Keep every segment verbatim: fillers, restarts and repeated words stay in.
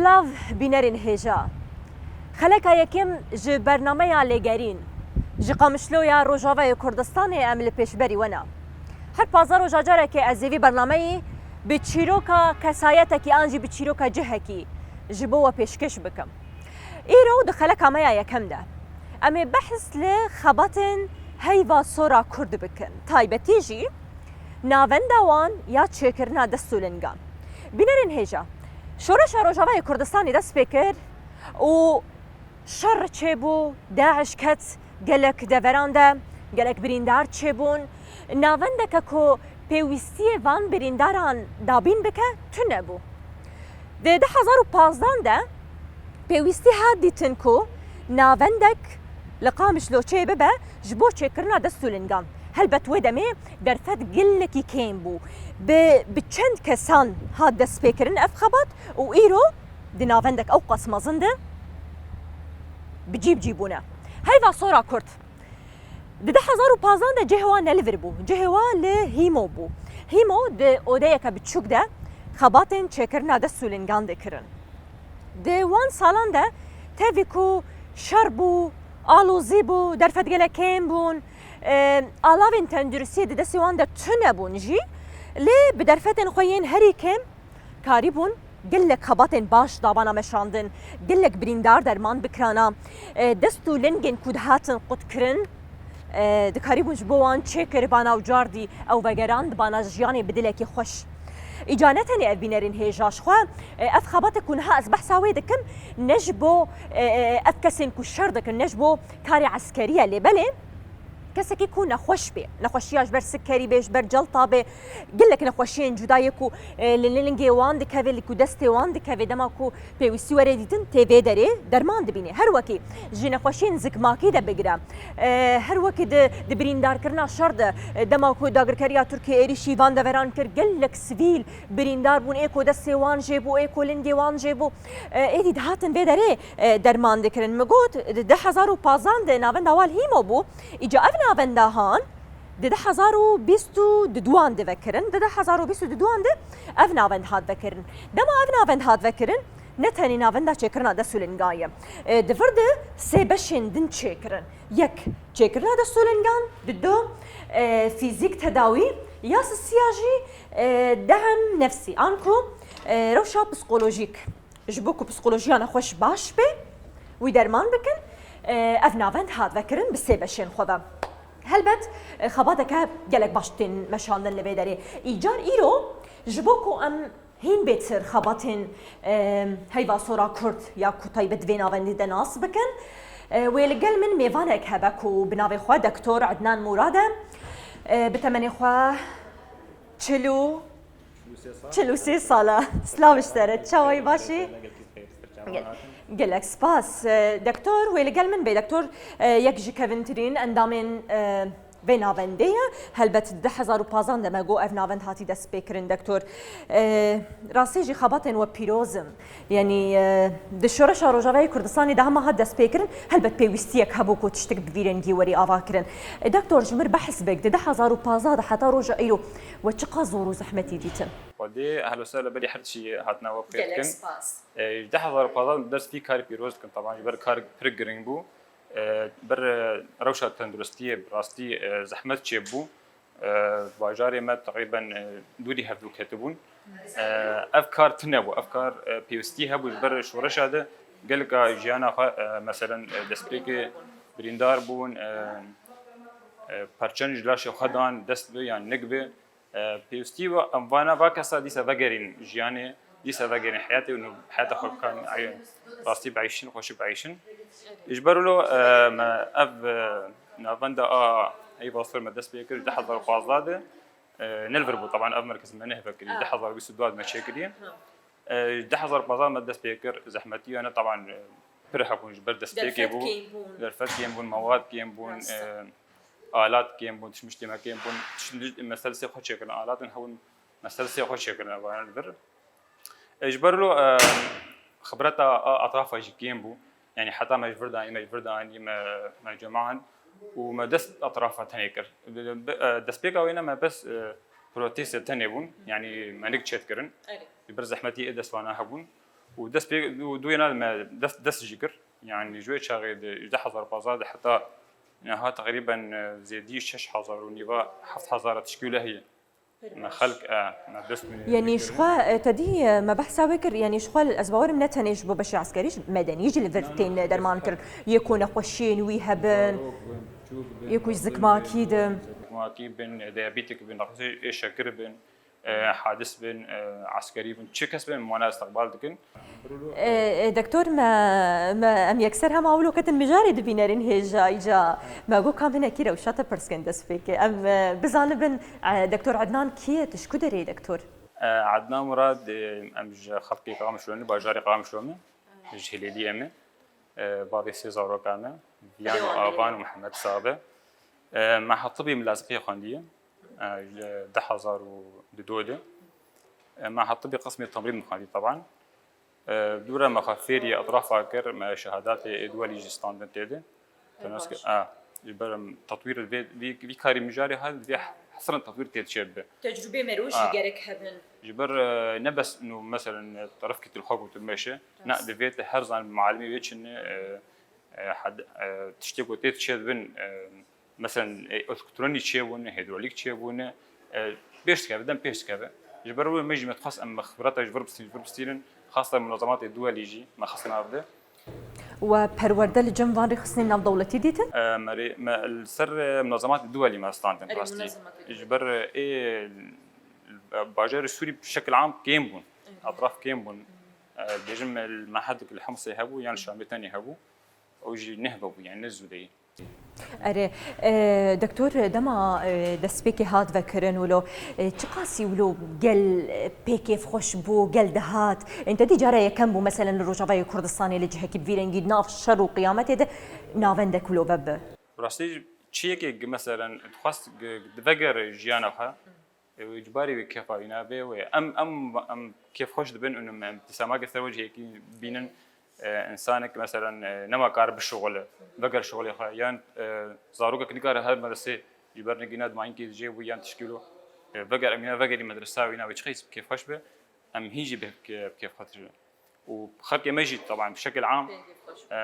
Silav bînerên hêja. Xeleka yekem ji bernameya Lêgerîn, ji Qamişloya Rojavayê Kurdistanê em li pêşberî we ne. Her pazdeh roja carekê ez ê vî bernameyî bi çîroka kesayetekî an jî bi çîroka cihekî ji bo we pêşkêş bikim. Îro di xeleka me ya yekem de em ê behs li xebatên heyva sora Kurd bikin. Taybetî jî navenda wan ya çêkirina dest û lingan. Bînerên hêja, Şoreşa Rojavayê Kurdistanê dest pê kir û şer çêbû, DAIŞ ket gelek deveran de, gelek birîndar çêbûn. Navendeke ku pêwîstiyê van birîndaran dabîn bike, tune bû. Di du hezar û pazdeh de pêwîstî hat dîtin ku navendek li Qamişlo çêbibe ji bo çêkirina dest û lingan. Helbet wê demê derfet gelekî kêm bû. Bi, bi çend kesan hat destpêkirin ev xebat û îro di navendek ewqas mezin de bi cî bi cî bûne. Heyva sora Kurd. Di du hezar û pazdeh de cihê wan ne li vir bû. Cihê wan li Hîmo bû. Hîmo di odeyeke biçûk de xebatên çêkirina dest û lingan dikirin. Di wan salan de tevî ku şer bû, alozî bû, derfet gelek kêm bûn, e, alavên tenduristiyê di destê wan de tune bûn jî, lê bi derfetên xwe yên herî kêm karîbûn gelek xebatên baş dabana meşandin, gelek birîndar derman bikirana, e, dest û lingên ku dihatin qutkirin, e, dikarîbûn ji bo wan çêkiribana û cardî ew vegerandibana jiyanê bi dilekî xweş. Îca ne tenê ev bînerên hêja ji xwe, e, ev xebatek ku niha ez behsa wê dikim, ne ji bo, e, e, ev kesên ku şer dikin, ne ji bo karê eskerî ye, lê belê kesekî ku nexweş bê, nexweşiya ji ber sikerî bê, ji ber celta bê, gelek nexweşiyên cuda yê ku, e, li lingê wan dikeve, li ku destê wan dikeve, dema ku pêwîstî were dîtin, tê vê derê derman dibîne. Her wekî ji nexweşiyên zikmakî de bigire, e, her wekî di, di birîndarkirina şer de, e, dema ku dagirkeriya Tirkiyê êrîşî van deveran kir, gelek sivîl birîndar bûn, ê ku destê wan jê bû, ê ku lingê wan jê bû, e, êdî dihatin vê derê, e, derman dikirin. Min got, di du hezar û pazdeh de navenda wan Hîmo bû, îca ev navenda han di du hezar û bîst û duan de vekirin. Di du hezar û bîst û duan de ev navend hat vekirin. Dema ev navend hat vekirin, ne tenê navenda çêkirina dest û lingan ye. E, di vir de sê beşên din çêkirin. Yek, çêkirina dest û lingan, di du, e, fîzîk tedawî, ya sisiya jî, e, dehem nefsî, an ku, e, rewşa psikolojîk. Ji bo ku psikolojiya nexweş baş be, wî derman bikin, e, ev navend hat vekirin bi sê beşên xwe ve. Helbet, e, xebateke gelek baş tên meşandin li vê derê. Îcar îro ji bo ku em hîn bêtir xebatên, e, heyva sora Kurd ya ku taybet vê navendî de nas bikin, e, wê li gel min mêvanek hebe ku bi navê xwe Doktor Ednan Murad e, e, bi temenê xwe çil û çil û sê sal e. Silav ji te re. Çawayî, baş î? Gelek spas. E, Doktor, wê li gel min bê. Doktor, e, yek ji kevintirîn endamên, e, vê navendê ye. Helbet di du hezar û pazdeh de me got ev navend hatî destpêkirin, Doktor. E, rastî jî xebatên we pîroz in. Yanî, e, di Şoreşa Rojavayê Kurdistanê de hema hat destpêkirin, helbet pêwîstiyek hebû ku tiştek bi vî rengî werî ava kirin. E, Doktor, ji mir behs bik, di du hezar û pazdeh de heta roja îro we çiqas zor û zehmetî dîtin? Xwedê ehlo ser li berî her tişî hatina we bi xêr bikin. Gelek spas. E, ji du hezar û pazdeh dest vî karî pîroz dikim. Taban ji ber kar pir giring bû. E, ber, e, rewşa tenduristiyê bi rastî, e, zehmet çêbû. E, bajarê me teqrîben, e, dûrî hevdû ketibûn. E, ev kar tune bû, ev kar, e, pêwîstî hebû ji ber şoreşa de geleka jiyana xwe, e, meselen, e, destpêkê birîndar bûn, e, e, perçen ji laşê xwe dan, dest bi yan nik bi. E, pêwîstî wa-, em vana va kesa dîsa vegerîn jiyanê, dîsa vegerîn heyatê û heyata xwe bikan ey-, rastî bieyşin, xweşik bieyşin. Ji ber wilo, e, me ev, e, navenda a Eyva Sor me dest pê kir ji du hezar û pazdeh de, e, ne li vir bû, teban ev merkez me neheve kiriye, du hezar û bîst û du de me çêkiriye. E, ji du hezar û pazdeh me dest pê kir, zehmetiya ne teban, e, pir hebûn ji ber destpêkê bû. Derfet kêm bûn. Derfet kêm bûn, mewad kêm bûn, e, alat kêm bûn, tişt-, tiştê me kêm bûn. Tişt-, me ser li ser xwe çêkirin, alatin hebûn, me ser li ser xwe çêkirin, ev li vir. E, ji ber lo, e, xibreta a etrafa jî kêm bû. Yanî heta me ji vir de anî, me ji vir de anî, me, me cemaand û me dest etrafa tenê kir. Bi, bi, e, destpêka wê ne me bes, e, proteste tenê bûn. Yanî me nik çêt kirin. Erê. Ji ber zehmetî ê destwana hebûn. û dest pê û duyê nade me dest, dest jî kir. Yani ji wê çaxê de ji du hezar pazdeh de heta niha teqrîben, e, zêdî şeş hezar û nîva heft hezar tişkî wile heye. Me xelk, e, me dest min. Yanî ji xwe, e, te dî, e, me behsa wê kir, yanî ji xwe ez bawerim ne tenê ji bo beşê eskerî, ji medenî jî li vir tên derman kirin. Yê ku nexweşiyên wî hebin, yê ku zikmakî de. Zikmakî bin, diyabetik bin, nexweşê şekir bin, e, hadis bin, e, eskerî bin, çi kes bin, wana istiqbal dikin. E, e, Doktor, me, me, em yekser hema wilo ketin mijarê di bînerên hêja îca. Me got, ka hinekî rewşa te pirs kin destpêkê. Em, e, bizanibin, e, Doktor Ednan kî ye, tu ji ku derê yî, Doktor? E, Ednan Murad, e, em ji xelkê Qamişlo ne, bajarê Qamişlo me, ji Hilêliyê me. E, bavê sê zaroka me, Viyan û Avan û Mihemed Sabe. E, me hetibî milaziqiyê xwendiye. E, ji du hezar û du de. E, me hetibî qismê temrîd min xwendî, teban. E, dûre me xwe fêrî etrafa kir, me şehadatê êdwelî jî standin tê de. Te nas kir, a, ji ber em tetwîr vê, vî, vî karî mijarê ha, vê hesirin tetwîr tê çêbibe. Tecrûbê merû jî gerek hebin. Ji ber, e, ne bes nû, meselen, e, terefkî tu li xwe gotin meşe. Ne, divê te her zaman malimê wê çin, e, e, had-, e, tiştê ku tê çêdibin, e, Meselen, e, elektronî çêbûne, hîdrolîk çêbûne, e, pêş dikeve, dem pêş dikeve. Ji ber wê me jî me dixwest em xibata ji vir bistînin, ji vir bistînin, xasta munazematê duwelî jî me xistin nav de. We perwerde li cem van rêxistinên navdewletî dîtin? E, me rê-, me li ser, e, munazematê duwelî me standin rastî. Ji ber, e, ê, bajarê Sûrî bi şekil am kêm bûn. Etraf kêm bûn. E, bêjim, e, li Mehedek li Himsê hebû, yan li Şamê tenê hebû. Ew jî nehve bû, yani ne zû de yî. Erê, e, Doktor, dema, e, destpêkê hat vekirin wilo, e, çiqasî wilo gel, e, pê kêfxweş bû, gel dihat. Ên te dî cara yekem bû, meselen li Rojavayê Kurdistanê li cihekî bi vî rengî nav şer û qiyametê de navendek wilo vebe. Rastî çi yekê gi-, meselen dixwest gi-, gi-, divegere jiyana xwe, Ew ê ji barî wê kefa wî nabê wê. Em, em, em kêfxweş dibin û em, em tîsamake ser wecihekî bînin, e, însanek, meselen, e, nema kar bişuxule, veger şuxulê xwe, yan, e, zarokek nikare her medresê ji ber nigîna dimayînkê dijê bû yan tişkîlo, e, veger em îna vegerî medresa wîna wê çiqas kêfxweş be, em hîn jî bi kê-, bi kêfxweş dibin. Û xelkê me jî, teban, bi şekil am, e,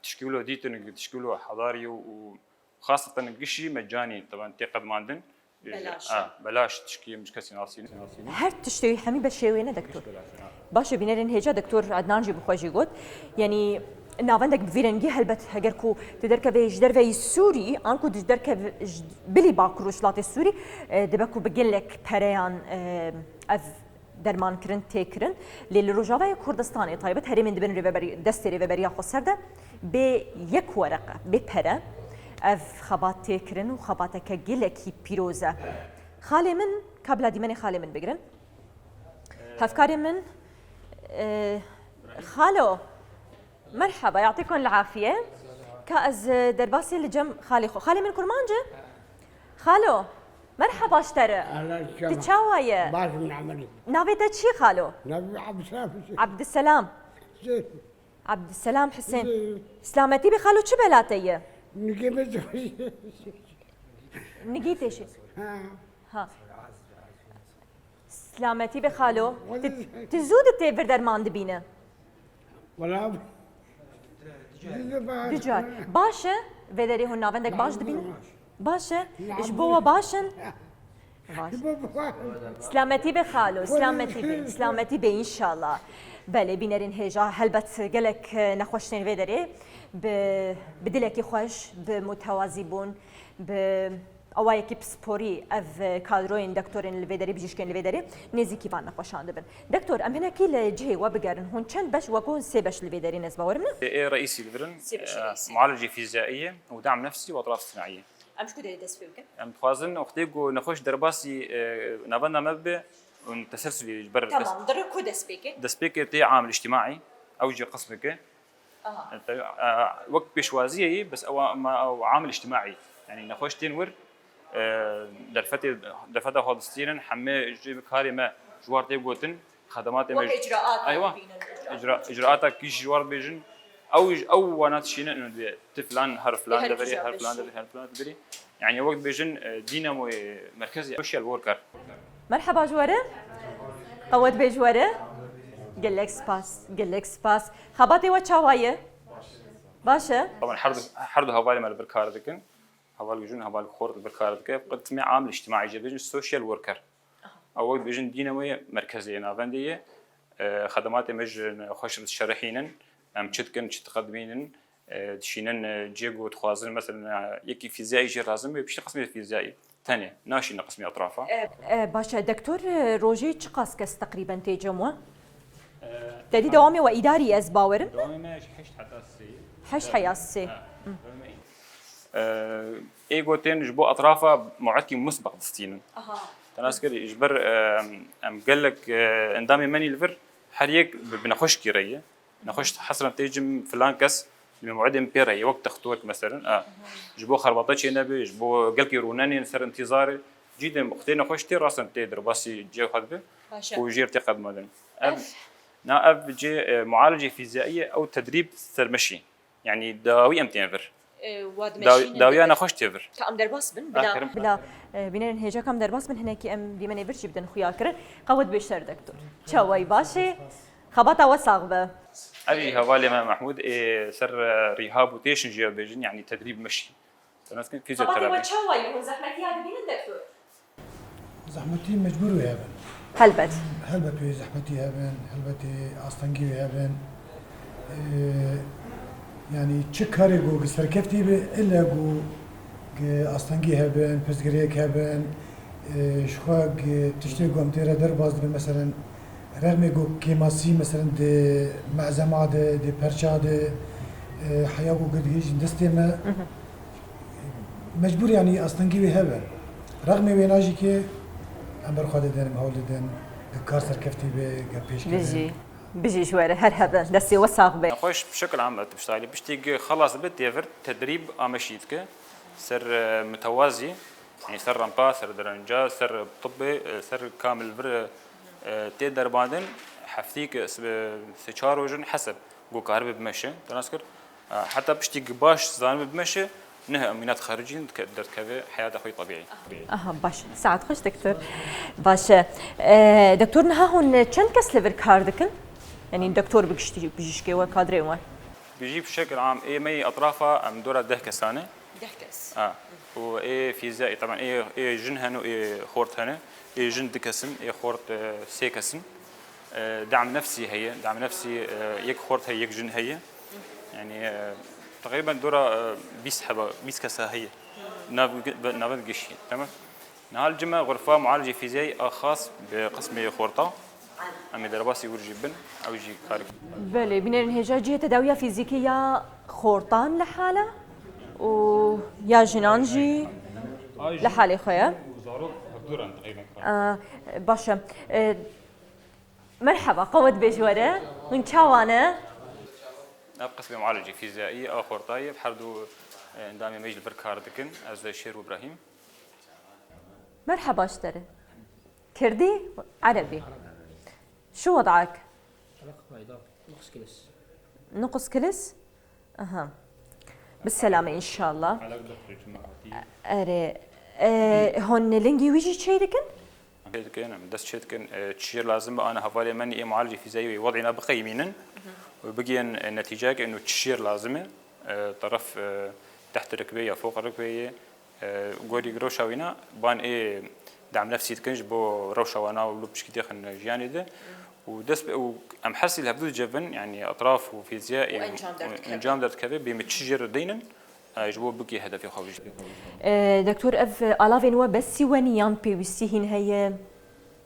tişkîlo dîtin, tişkîlo hedarî û, û Xaseten gişî mecanî, teban tê qedmandin. Belaş e. A, belaş tişkî em ji kesî nasînin. Her tiştê hemî beşê wê ne, doktor. Baş e, bînerên hêja doktor Ednan jî bi xwe jî got. Yanî navendek bi vî rengî helbet heger ku tu derkevê ji derveyî Sûrî, an ku tu ji derkev-, ji bilî Bakur û Şilatê Sûrî, e, dibe ku bi gelek pereyan, e, ev dermankirin tê kirin. Lê li Rojavayê Kurdistanê taybet herêmên dibin rêveberî-, destê rêveberiya xweser de bê yek wereqe, bê pere ev xebat tê kirin û xebateke gelekî pîroz e. Xalê min, ka bila dîmenê xalê min bigirin. Hevkarê min, e, xalo, merheba, yatîkum el-afiye. Ka ez, e, derbasê li cem xalê xwe. Xalê min kurmanc e? Xalo, merheba ji te re. Ti çawa ye? Baş im, Emel. Navê te çi ye xalo? Navê Abdüselam. Abdüselam. Şey. Abdüselam Hüseyin. Şey. Silametî be xalo, çi bela te ye? Nigê me. Nigî te şi. Ha. Ha. Silametî be xalo. Ti, ti zû di tê vir derman dibîne? Wala. Dicar. Baş e, vê derê hûn navendek baş dibînin? Baş e, ji bo we baş in? Baş. Silametî be xalo, silametî be, silametî be înşallah. Belê, bînerên hêja, helbet gelek, e, nexweş tên vê derê. Bi, bi dilekî xweş, bi mutewazîbûn, bi awayekî pisporî ev, e, kadroyên doktorên li vê derê, bijîşkên li vê derê nêzîkî van nexweşan dibin. Doktor, em hinekî li cihê we bigerin. Hûn çend beş, we got sê beş li vê derê ne, ez bawerim ne? Ê reîsî li vir in, Sê beş e, reîsî. Mualece fîzyaiyê û dam nefsî û etraf sinaiyê. Em ji ku derê dest pê bikin? Em dixwazin wextê ku nexweş derbasî, e, navenda me bibe û teselsulî ji ber. Tamam, di re ku dest pê ke? Destpêkê tê amil îctimaî, ew jî qismeke. Aha. Te, e, wek pêşwaziyê yî, bes ew a-, ma ew amil îctimaî. Yanî nexweş tên wir, e, derfetê, derfeta xwe distînin, hemê ji karê me ji war tê gotin, xedematê me. Wek icraat. Eywa. Bînin icraat. Icra-, icraata kî ji war bêjin, ew, ew wana dişînin, û dibê ti filan, her filan deverê, her filan deverê, her filan deverê. Yani wek dibêjin, e, dînamoyê merkezê social worker. Merheba ji we re. Qewet bê ji we re. Gelek spas, gelek spas. Xebatê we çawa ye? Baş e? Taban her du, her du hevalê me li vir kar dikin. Heval jin, heval xort li vir kar dike. Qismê am li îctimaî jê bêjin social worker. Ew wek dibêjin dînê wê merkezê yê navendê ye. E, xedematê me ji nexweş re dişerihînin. Em çi dikin, çi diqedimînin. E, dişînin, e, cihê ku dixwazin, mesela, e, yekî fîzyayî jê lazim be, piştî qismê fîzyayî. Tenê, naşîne qismê etrafa. E, e, baş e, dektor, e, rojê çiqas kes teqrîben tê cem we? E, Te dî dewamê we îdarî ez bawerim. Dewamê me ji heşt heta sê. Heşt heya sê. Ha, dewamê. E, ê ku tên ji bo etrafa muetkî musbeq distînin. Aha. Te nas kir, ji ber, e, em gelek, e, endamê me nî li vir her yek bi, bi nexweşkî re ye. Nexweş hesren tê cim filan kes, li mewedê min pê re ye, wek textwek meselen, a, ji bo xerbata çê nebe, ji bo gelkî rûnenên ser intîzarê, cî de xwedê nexweş tê, rasen tê derbasî cihê xwe dibe Baş e. Û jêr tê qedmandin. Ev, Ev. Na ev cê, e, mualecê fîzyayî ye, ew tedrîb sermeşî. Yanî dawî em tên vir. E, wa Daw- dimeşînin Dawiya nexweş tê vir. Ka em derbas bin, bila. Aferin. Bila, e, bînerên hêja kam derbas bin, hinekî em dîmenê vir jî bidin xuya kirin. Qewet bê şer dektor. Çawayî baş e. Xebata we sax be. Ev jî hevalê me Mehmûd ê ser, e, rehab û têşin jê bêjin, yanî tedrîb meşî. Te nas kirin Xebatê we fîzyoterapi. Çawa ye? Hûn zehmetiya dibînin dektor? Zehmetî mecbûr wê hebin. Helbet. Helbet wê zehmetî hebin, helbetî astengî wê hebin. Ee, yanî çi karê ku serkeftî be, ille ku astengî hebin, pirsgirêk hebin, ee, ji xwe tiştê ku em tê re derbas dibin, meselen, rexmê ku kêmasî, meselen, di mezema de, di perça de, ee, heya ku girtî ji destê me, Mecbûr yanî astengî wê hebe. Rexmê wêna jî ke em ber xwe didin, em hewl didin, ge kar serkeftî be, ge pêş kevin. Bijî. Bijî ji we re her hebe. Destê we sax be. Nexweş bi şekil am, tu piştalî piştî ge xelas dibe tê vir tedrîb ameşî dike. Ser, e, mitewazî, yanî ser rampa, ser direnca, ser tibbê, e, ser kamil vir, e, tê derbandin. Heftî ke sê çar rojin heseb. Ku karibe bimeşe, te nas kir. Heta piştî ku baş zanibe bimeşe, neh em wîna dixericîn, dike-, derdikeve heyata xwe yê tebîî. Aha, baş. Saet xweş, doktor. Baş e. E, doktor, niha hûn çend kes li vir kar dikin? Yanî doktor bi giştî, bijîşkê we, kadrê we? Bijî bi şekil am ê me yê etrafa em dora deh kesan e. Deh kes. Ha. Û ê fîzya, ê, teban ê, ê jin hene û ê xort hene. Ê jin du kes in, ê xort, e, sê kes in. E, dam nefsî heye. Dam nefsî, e, yek xort heye, yek jin heye. Yanî, e, teqrîben dora, e, bîst heba, bîst kesa heye. Nav, navend gişî. Tamam. Niha li cime xurfa mualecê fîzyayî a xas bi qismê xorta. Em ê derbasî wir jî bin, ew jî kar. Belê, bînerên hêja cihê tedawiya fîzîkî ya xortan li hal e û ya jinan jî li halê xwe ye. Zarok hevdû re teqrîben kar. Aa, baş e. E, merheba, qewet bê ji we re. Hûn çawa ne? Ev qismê mualecê fîzyayî a xorta ye. Her du, e, endamê me jî li vir kar dikin. Ez Şêr û Îbrahîm. مرحبا اشتري. كردي؟ عربي. شو وضعك؟ Elaq payda, nıqs kilis. نقص كلس؟ اها. بالسلامة ان شاء الله. Elaq dextê çima hatî. Erê. E, hon lingî wî jî çê dikin? Çê dikin, em dest çê dikin. E, çi jêr lazim be, ana hevalê me ê mualicê fîzyayî wê wedîna biqeyimînin. Û bigihên, e, netîceyek ino çi jêr lazim e. E, teref, e, teht rikbê ya foq rikbê ye. E, gorî rewşa wîna ban ê dam nefsî dikin ji bo rewşa wana û li pişkî dêxin jiyanê de. Û dest bi, û em hersî li hevdû dicevin, yanî etraf û fîzya û ê, encam û derdikeve. Encam derdikeve, bê me çi jê re deynin, e, ji bo bikê hedefê xwe bijî. E, doktor, ev alavên we besî we nî yan pêwîstî hîn heye?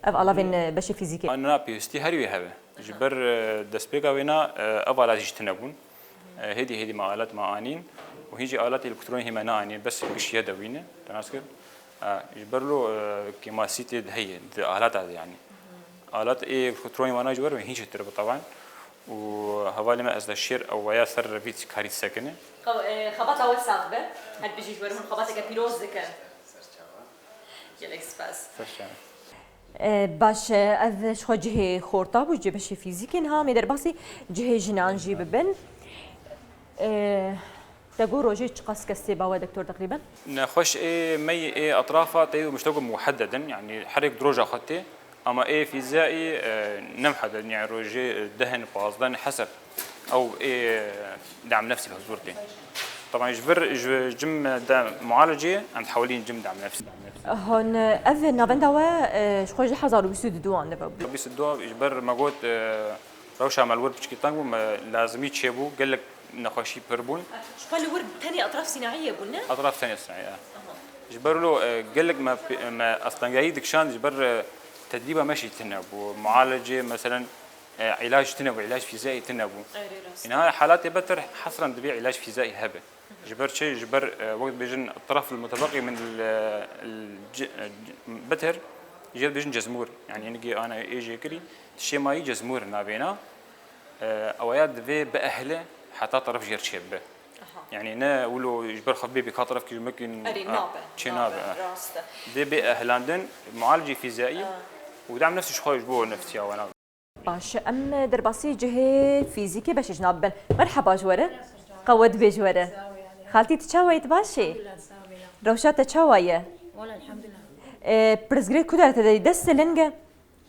Ev alavên, e, beşê fîzîkê. Na, pêwîstî her wê hebe. Ji ber, e, destpêka wêna, e, ev alat jî tune bûn. E, hêdî hêdî me alat me anîn û hîn jî alatê elektronî hê me neanîn, bes giş ye de wî ne, te nas kir. E, ji ber lo, e, kêmasî tê de heye, di alata de yanî. Alat ê elektronî wana ji wer wê hîn çêtir bi teban. Û hevalê me ez de şêr ew waya ser revî karî disekine. Xew-, e, xebata we sax be. Her bijî ji wer hûn xebateke pîroz dikin. Gelek spas. Ser çavan. E, baş e, ev ji xwe cihê xorta bû, cihê beşê fîzîkê, niha em ê derbasî cihê jinan jî bibin. E, te got rojê çiqas kes tê ba we, doktor, teqrîben? Nexweş ê me yê ê etrafa tê û mişteko muhedded in, yanî her yek di roja xwe tê. Ama ê fîziyayî, e, ne mihedded, yani rojê, e, deh in, pazdeh in, heseb. Ew ê, e, dam nefsî bi huzur tê. Taban ji vir, ji cim de mualecê, em dihewilîn cim dam nefsî. Hon, ev navenda we, e, ji xwe ji hezar û bîst û du an dibe bû. Bîst û du ji ber me got, e, rewşa me li wir piçkî teng bû, me lazimî çêbû, gelek nexweşî pir bûn. Ji xwe li wir tenê etraf sînayiyê bûn, ne? Etraf tenê sînayiyê, e. Aha. Ji ber wilo, e, gelek me, me astengiyayî dikişand, ji ber, e, tedbîba me jî tune bû. Mualecê, meselen, e, îlac tune bû, îlac fîziyayî tune bû. Erê, rast. Îna halatê betir hesren divê îlac fîziyayî hebe. Ji ber çi? Ji ber, e, wek dibêjin, الطرف المتبقي من ال-، ال-، ج-، e, c-, betir, jê dibêjin cezmûr. Yani hinekî ana ê jê kirî, tiştê mayî cezmûr navêna. E, ew ya divê biehle heta teref jêr çêbibe. Aha. Yani ne wilo ji ber xwe bê bê ka teref kî ji me kî, Erê, a, nabe, çê nabe, nabe, a. Rast e. Dê bê ehlandin, mualecê fîziyayî Ha. û dam nefsî ji xwe ji bo nefsiya wana. Baş, em derbasî cihê fîzîkê beşê ji nav bibin. Merheba ji we re. Qewet bê ji we re. Xaltî, tu çawa yî, tu baş î? Rewşa te çawa ye? Wala elhamdulillah. E, pirsgirêk ku dere te de dest te ling e?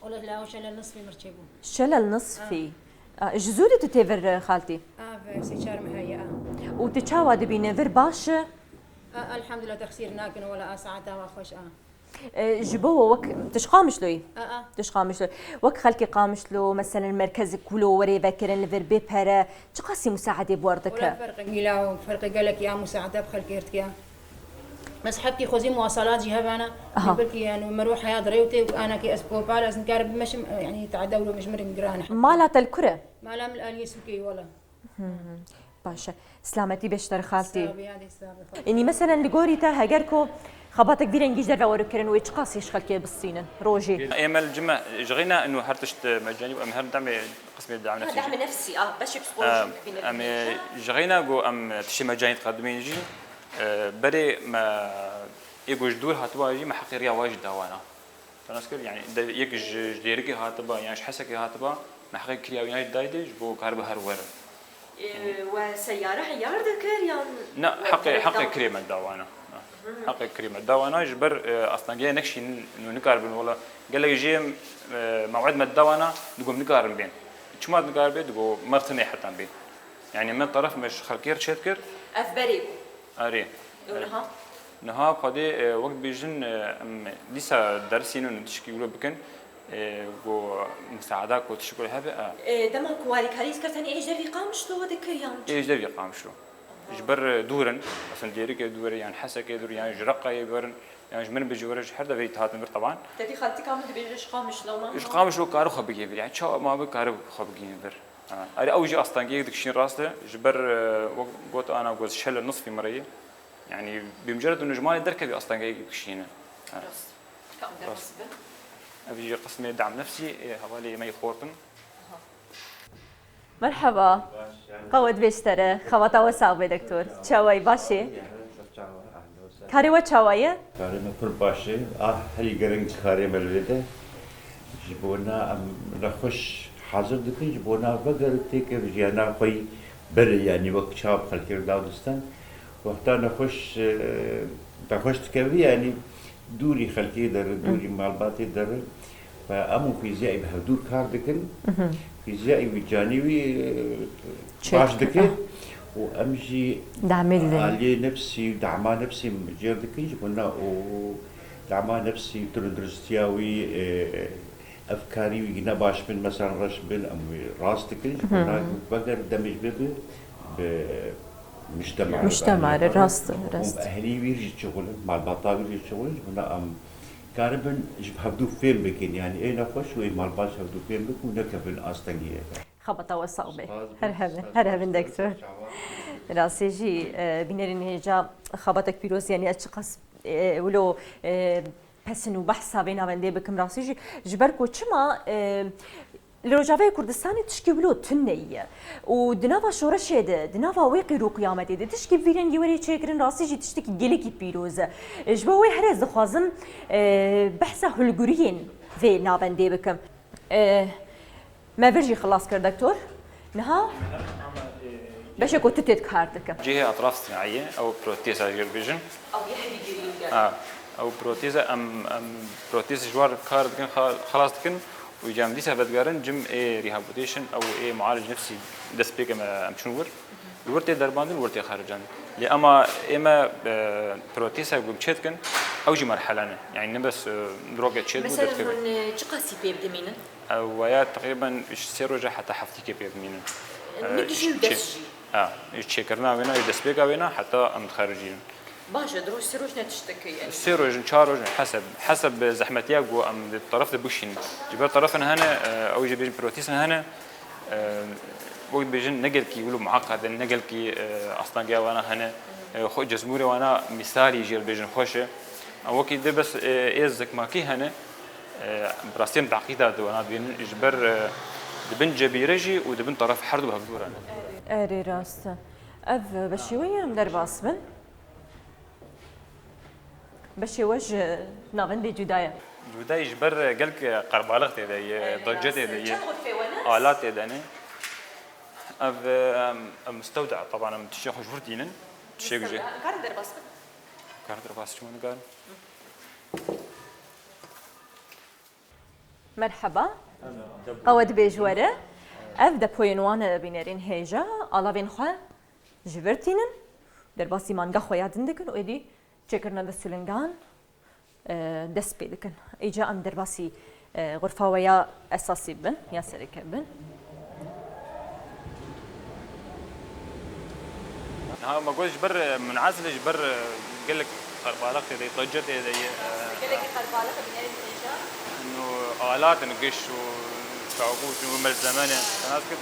Wala la şelel nisfî mir çêbû. Şelel nisfî. A, ji zû de tu tê vir, e, xaltî? A, ve sê çar meh heye, a. Û tu çawa dibîne, vir baş e? A, elhamdulillah, texsîr nakin, wala a saeta wa xweş a. E, ji bo we wek, tu ji Qamişlo yî? A, a. Tu ji Qamişlo. Wek xelkê Qamişlo, meselen merkezek wilo werê vekirin li vir bê pere, çiqasî musaedê bi we re dike? Wala ferqe gîla û ferqe gelek ya musaede bi xelkê re dike. Bes hebkî xwezî muwasalat jî hebana. Aha. Belkî yani mero heya direwtê û anakî ez kopar ez nikarim bimeşim, yani teada wilo mijmirim giran. Mala te li kur e? Mala min aliyê sûkê wala. Hı hı. Baş e. Silametî bê ji te re xaltî. Sağ ol, ya de sağ ol. Înî meselen li gorî te heger ku xebatek vî rengî ji derve were kirin wê çiqasî ji xelkê bistînin rojê? Ê me li cime, ji xîna inu her tişt mecanî bû, em her demê qismê dam nefsî. Dam nefsî, ah, beşê psikolojîk bîne. Em ê ji xîna ku em tiştê mecanî diqedimên jî, e, berê me ê ku ji dûr hatiba jî me heqê riya wa jî dawana. Te nas kir, yani de, yek ji, ji Dêrikê hatiba, yan ji Hesekê hatiba, me heqê kiriya wî yan jî dayê dê, ji bo karibe her were. Ê, we seyare heyar dikir yan Ne, we heqê, kerek heqê da? Kirê me dawana. Hı. Heqê kirê me dawana, ji ber, e, astengiyê nekşîn nû nikaribin, wala gelek jê, e, mew'id me dawana, digo nikarin bên. Çima nikarin bên? Digo mertinê hetan bên. Yani me teref me ji xelkê re çêt kir. Ev berê bû. Erê. Û niha? Niha xwedê, e, wek dibêjin, e, em dîsa dersînin û tişkî wilo bikin, e, ku misaada ku tişkî wilo hebe, e. E, dema ku warîkarî dikir tenê ê ji dervî Qamişlo we dikir yan çi? Ê ji dervî Qamişlo. Aha. Ji ber, e, dûr in, mesela Dêrikê dûr e, yan Hesekê dûr, yan ji Reqayê dûr in, yan ji min bi ji were ji her devê dihatin vir teban. Te dî xaltika min dibêje ji Qamişlo me. Ji Qamişlo kare xwe bigihîn vir, yani çawa ma bi kare xwe bigihîn vir. Ha, erê ew jî astengiyek dikişîn rast e. Ji ber, e, wek got ana, got şele nisfî mireyê. Yani bi mucerred û ji malê derkevî astengiyek dikişîne. Ha. Rast. Ka em derbas bin? Ev jî qismê dam nefsî, e, hevalê me yê xortin. Aha. Merheba. Baş, yani. Qewet bê ji te re. Xebata we sax be, doktor. Çawa yî, baş î? Karê we çawa ye? Karê me pir baş e. Ah, herî giring karê me li vê de. Ji bona em nexweş hazir dikin, ji bona vegerin têkevin jiyana xwe yî berê, yanî wek çav xelkê re dadistan. Wexta nexweş, e, nexweş dikevî, yanî dûrî xelkê derin, Hı. dûrî malbatê derin. Ve em û fîziyayî bi hevdûr kar dikin. Mhm. Fîziyayî wî canî wî, e, Çêk. baş dike. Ah. Û em jî Damê didin. aliyê nefsî, dama nefsî jêr dikin. Ji bo na û dama nefsî, tunduristiya wî, e, efkarî wî ne baş bin, mesela reş bin, em wî rast dikin. Ji bo na Mhm. veger demê ji vê bi, bi mujtema re, Mujtema re, yani, rast, û rast. ehlî wî jî çixulin, malbata wî jî çixulin. Ji bo na em karibin ji hevdû fêm bikin, yani ê nexweş û ê malbat ji hevdû fêm bikin û nekevin astengiyê. Xebata we sax be. Spas, Her hevin, spas, her hevin spas, dektor. Çawa? Rastî jî, e, bînerên hêja xebatek pîroz, yani ez çiqas, e, wilo, e, pesin û behsa vê navendê bikim rastî jî. Ji ber ku çima, e, Li Rojavayê Kurdistanê tişkî wilo tune ye û di nava şoreşê de, di nava wê qîr û qiyametê de tişkî vî rengî were çêkirin, rastî jî tiştekî gelekî pîroz e. Ji bo wê her ez dixwazim, e, behsa hulguriyên vê navendê bikim. E, me vir jî xilas kir, doktor. Niha beşê ku tu tê kar dikim. Cihê etraf sinayiye, ew proteza jê dibêjin. Ew yê herî girîng e. Ha. Ew proteze em, em protez ji war kar dikin, xa-, xelas dikin û îca em dîsa vedigerin cim ê rehabilitation ew ê mualij nefsî dest pê ke me em çûn wir. Li wir tê derbandin, wir tê xericandin. Lê ema ê me, e, proteze ku çê dikin, ew jî merhele ne. Yani ne bes, e, droge çê dibû Mesela derkevin. Hûn, e, çi qasî pê bidimînin? Ew waya teqrîben ji sê roja heta heftîkê pê bimînin. E, Ne dijî û çê-, dest jî? Ha, ji çêkirina wêna, ji destpêka wêna heta em dixericînin. Baş e, di roj sê roj ne tiştek e yani. Sê roj in, çar roj in, heseb. Heseb bi zehmetiya ku em di teref de bişînin. Ji ber terefin hene, e, ew jî bêjin protezin hene, e, wek dibêjin ne gelkî wilo muaqed in, ne gelkî, e, astangiya wana hene, e, xwe cezmûrê wana mîsalî jê re bêjin xweş e. Em wekî dê bes, e, ê zikmakî hene, e, bi rastî em teqîda di wana dibînin. Ji ber, e, di bin cebîre jî û di bin teref her du hevdû re ne. Erê rast e. Ev beşê we ye em derbas bin. Beşê we ji navendê cuda ye. Cuda ye ji ber gelek qerbaliq tê de ye, Erê, doce tê de ye, çend xurfê we ne? Alat tê de ne. Ev, em, ev mustewda, taban em tiştê xwe ji wir tînin. Tiştê Mustewda. Karin derbas bin? Karin derbas çima nikarin? Merheba. Qewet bêj were. Ev depoyên wan bînerên hêja, alavên xwe ji vir tînin. Derbasî manga xwe ya din dikin û êdî çêkirina vesulingan, e, dest pê dikin. Îca em derbasî, e, xurfa we ya esasî bin, ya sereke bin. Niha me got ji ber, e, munazil e, ji ber, e, gelek qerbaliq tê de ye, doce tê de ye, e, Gelekî qerbaliq e, binerî têja. Ino alat in giş û çaxû û melzeme ne, te nas kir?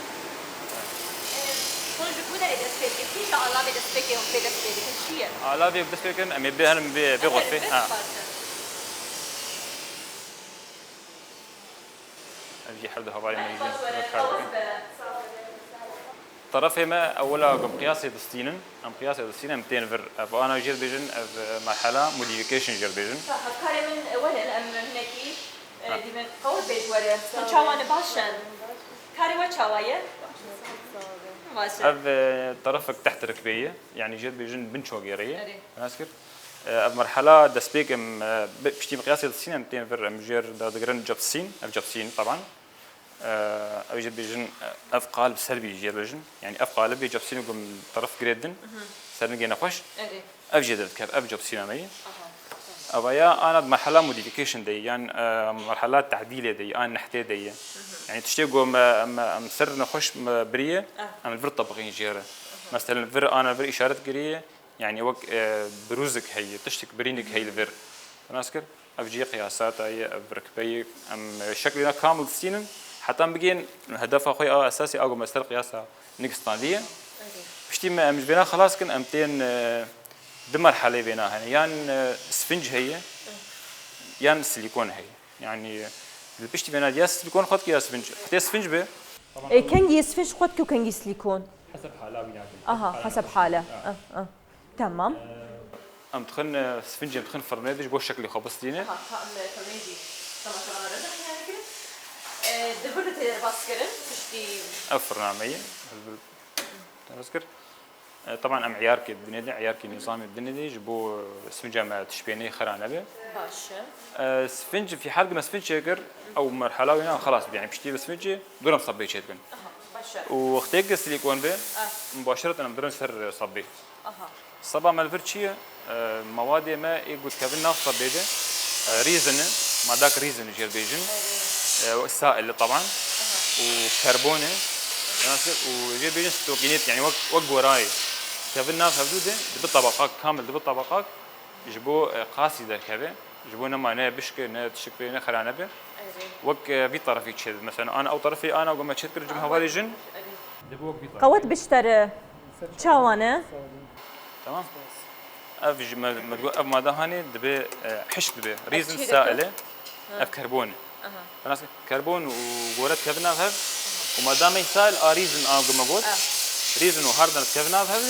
E, hûn ji ku derê dest pê dikin? Kîja alavê destpêkê hûn pê dest pê dikin? Çi ye? Alavê dest pê dikin, em ê bê herin bê, bê xurfê. Herin bê Ha. xurfê. Ev jî her du hevalên me jî wek kar dikin. Terefê me ewila ku em qiyasê distînin, em qiyasê distînin, em tên vir. Ev ana jê dibêjin, ev, e, merhela modification jê dibêjin. Hevkarê min werin, em hinekî, e, Ha. dîme qewet bêj were. Hûn çawa ne, baş in? Karê we çawa ye? Baş e. Ev, e, terefek teht rikbê ye, yani jê dibêjin bin çogêrê ye. Erê. Nas kir? E, ev merhela destpêk em, e, bi-, piştî miqyasê distîn em tên vir, em jêr dadigirin capsîn, ev capsîn taban. E, ew jê dibêjin, e, ev qalib ser bî jê dibêjin. Yani ev qalibê capsînê ku em teref girê din, Mhm. ser nigê nexweş. Erê. Ev jê derdikev, ev capsîna me ye. Aha, tamam. Eva ya ana di merhela modification de ye, yan, e, merhela tehdîlê de ye, an nehtê de ye. Mhm. Yani tiştê ku me, em, em ser nexweş me biriye, Ah. em li vir tebiqîn jê re. Aha. Meselen vir ana vir îşaret kiriye, Yani wek, e, birûzik heye, tiştek birînik heye li vir. Te nas kir? Ev cihê qiyasata ye, ev rikbe ye. Em, e, şeklê ne kamil distînin, heta em bigên hedefa xwe ya esasî a ku me ser qiyasa nik standiye. Piştî me em ji vêna xelas kin, em tên, e, du merhelê vêna hene. Yan, e, sfinc heye, yan silîkon heye. Yani, li piştî vêna ya silîkon xwe dike ya sfinc. Xwedê sfinc be. E, kengî sfinc xwe dike û kengî silîkon? Heseb hala wî nakin. Aha, heseb hala. Ha. Ah, ah. Tamam. Em dixin, e, sfincê em dixin firnê de ji bo şeklê xwe bistîne. Aha, ta em firnê jî temaşevanan re dixîne kirin. E, di vir de tê derbas kirin, piştî Ev firna me ye. Derbas kir. E, teban em eyarkê dinê de, eyarkê nîzamê dinê de ji bo, e, sfinca me tişpênê xira nebe. Baş e. E, sfinc, fî hal me sfinc çêkir, ew merhela wî ne xelas bî. Yani piştî bi sfincê dûr em sabbê çêdikin. Aha, baş e. Û wextê ke silîkon be, Ah. mubaşeret em dirin ser sabbê. Aha. Saba me li vir çi ye? E, mewadê me ê ku dikevin nav sebê de, e, rîzin e, madak rîzin jê re bêjin. E, wek sail e taban. Aha. Û karbon e. Nasıl? Û jê bêjin stokînêt, yani wek, wek gorayê. Kevin nav hevdû de, dibi tabaqak, kamil dibi tabaqak, ji bo, e, qasî derkeve. Ji bo nema ne bişke, ne tişik bê, ne xira nebe. Erê. Wek, e, vî tarafî çê. Mesela, ana ew tarafî, ana ku me çêt kir, cim hevalê jin. Erê. Dibi wek vî tarafî. Qewet biştere. Çawa ne? Tamam. Ev ji me, me digot, ev made hanê dibe, e, hişk dibe. Ev Rîzin çi sail e. Ha. Ev karbon e. Aha. Nas karbon û gore dikevin nav hev. Û madamê sail a rîzin a ku me got. Ah. Rîzin û hardan dikevin nav hev,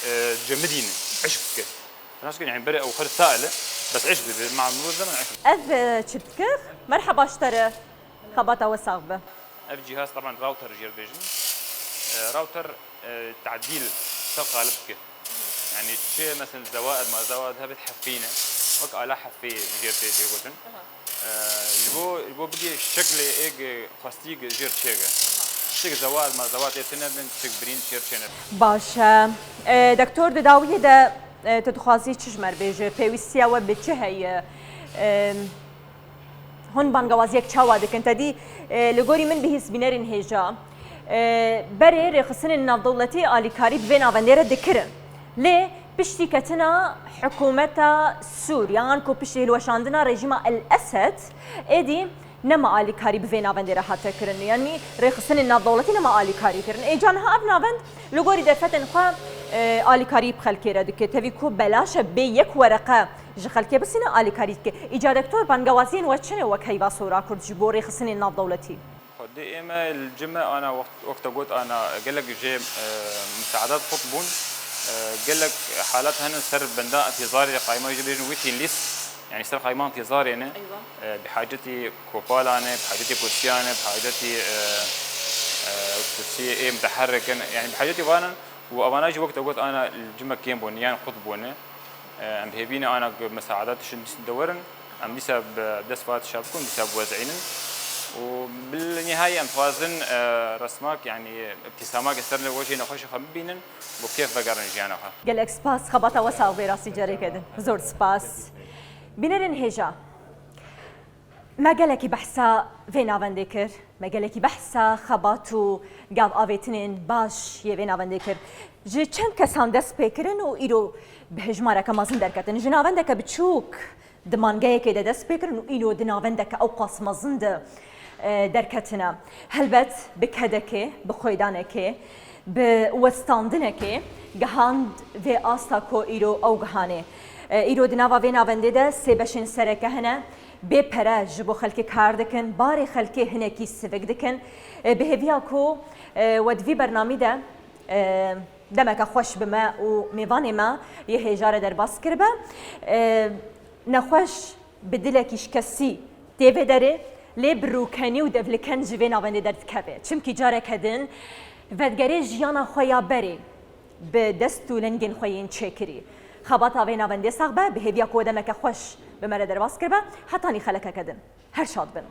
e, cemidîne. Hişk dike. Nas kir, yani bere ew xir sail e. Bes hişk dibe. Ma muzdemen hişk. Ev, e, çi dike? Merheba ji te re. Xebata we sax be. Ev cihaz, taban, router jê re bêjin. E, router, e, tadîl ser qalib dike. Yani çi, mesela, zewaid, ma zewaid hebe dihefîne. Wek ala hefê jêr tê tê gotin. Ee, ji bo, ji bo bigê şeklê êg xwestî jêr çêge. Tiştek zewat ma zewat ê tine bin, tiştek birîn jêr çêne. Baş e. E, Doktor, di dawiyê de e, tu dixwazî çi ji me re bêje? Pêwîstiya we bi çi heye? E, hûn bangewaziyek çawa dikin? Te dî e, li gorî min bihîs bînerên hêja. E, berê rêxistinên navdewletî alîkarî bi vê navendê re dikirin. Lê piştî ketina hikûmeta Sûriye, yan ku piştî hilweşandina rejîma El Esed, êdî nema alîkarî bi vê navendê re hate kirin. Yanî rêxistinên navdewletî nema alîkarî kirin. Êca niha ev navend li gorî derfetên xwe e, alîkarî bi xelkê re dike. Tevî ku belaş e bê yek wereqe ji xelkê bisîne alîkarî dike. Îca doktor, bangewaziyên we çi ne wek Heyva Sora Kurd ji bo rêxistinên navdewletî? Xwedê ême li cime ana wext, wexta got ana gelek jê e, misaedat qut bûn. E, gelek halat hene ser benda întîzarê qayma jî bêjin waiting list. Yani ser qayma întîzarê ne. Eywa. E, bi hacetî kopalan e, bi hacetî kursiyan e, bi hacetî e, e, kursiyê ê miteherrik in. Yani bi hacetî van in û evana jî wexta got ana li cime kêm bûn yan qut bûne. E, em bi hêvî ne ana ku misaedat tişin dîs de werin. Em dîsa bi dest vat şa bikin, dîsa biwezînin. Û bi nihayê em dixwazin e, resmak, yani îbtîsamak ser wejê nexweşê xwe bibînin, bo kêf vegerin jiyana xwe. Gelek spas, xebata we sax bê, rastî careke din. Zor spas. Bînerên hêja, me gelekî behsa vê navendê kir, me gelekî behsa xebat û gav avêtinên baş yê vê navendê kir. Ji çend kesan dest pê kirin û îro bi hejmareke mezin derketin. Ji navendeke biçûk di mangeyekê de dest pê kirin û îro di navendeke ewqas mezin de e, derketine. Helbet bi kedekê, bi xwêdanekê, bi westandinekê gihand vê asta ku îro ew gihanê. E, îro di nava vê navendê de sê beşên sereke hene. Bê pere ji bo xelkê kar dikin, barê xelkê hinekî sivik dikin. E, bi hêviya ku e, we di vî bernamî de e, demeke xweş bi me û mêvanê me yê hêja re derbas kiribe. E, nexweş bi dilekî şikestî tê vê derê, lê bi rûkenî û devliken ji vê navendê derdikeve. Çimkî careke din vedigerê jiyana xwe ya berê bi dest û lingên xwe yên çêkirî. Xebata vê navendê sax be, bi hêviya ku we demeke xweş bi me re derbas kiribe, hetanî xelekeke din. Her şad bin.